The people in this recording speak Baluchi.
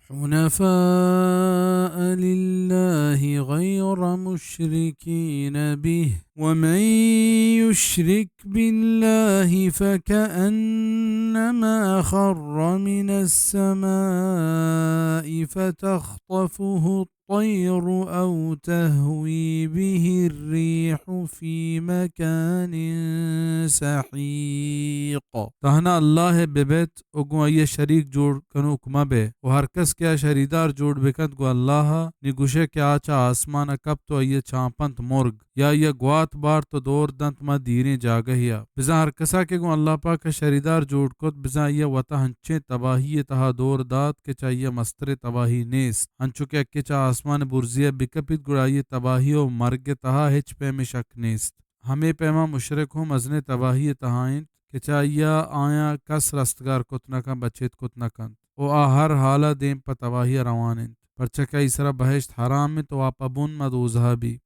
حنفاء لله غير مشركين به، ومن يشرك بالله فكأنما خر من السماء فتخطفه الطير أو تهوي به الريح في مكان سحيق۔ تہنا اللہ ءَ بہ بیت ءُ گوں آئی ءَ شریک جوڑ کنوک مہ بئے، ءُ ہر کس کہ آ شریدار جوڑ بہ کنت گوں اللہ ءَ، نی گوشئے کہ آ چہ آسمان ءَ کپت ءُ آئی ءَ چانپنت مرگ، یا آئی ءَ گوات بارت ءُ دور دنت ماں دیریں جاگہے ءَ۔ بزاں ہر کسا کہ گوں اللہ پاک ءَ شریدار جوڑ کت، بزاں آئی ءَ وت ءَ انچیں تباہی ءِ تہا دور دات کہ چہ آئی ءَ مستریں تباہی نیست۔ انچو کہ یکے چہ آسمان ءِ برزی ءَ بہ کپیت، گڑا آئی ءِ تباہی ءُ مرگ ءِ تہا ہچ پیمیں شک نیست۔ ہمے پیما مشرک ہوں مزنیں تباہی ءِ تہا انت کہ چہ آئی ءَ آیاں کس رستگار کت نہ کنت، بچیت کت نہ کنت، ءُ آ ہر حال ءَ دیم پہ تباہی ءَ روان انت، پرچا کہ آئی سرا بہشت حرام انت ءُ آ پہ بن ماں دوزہ ءَ بی۔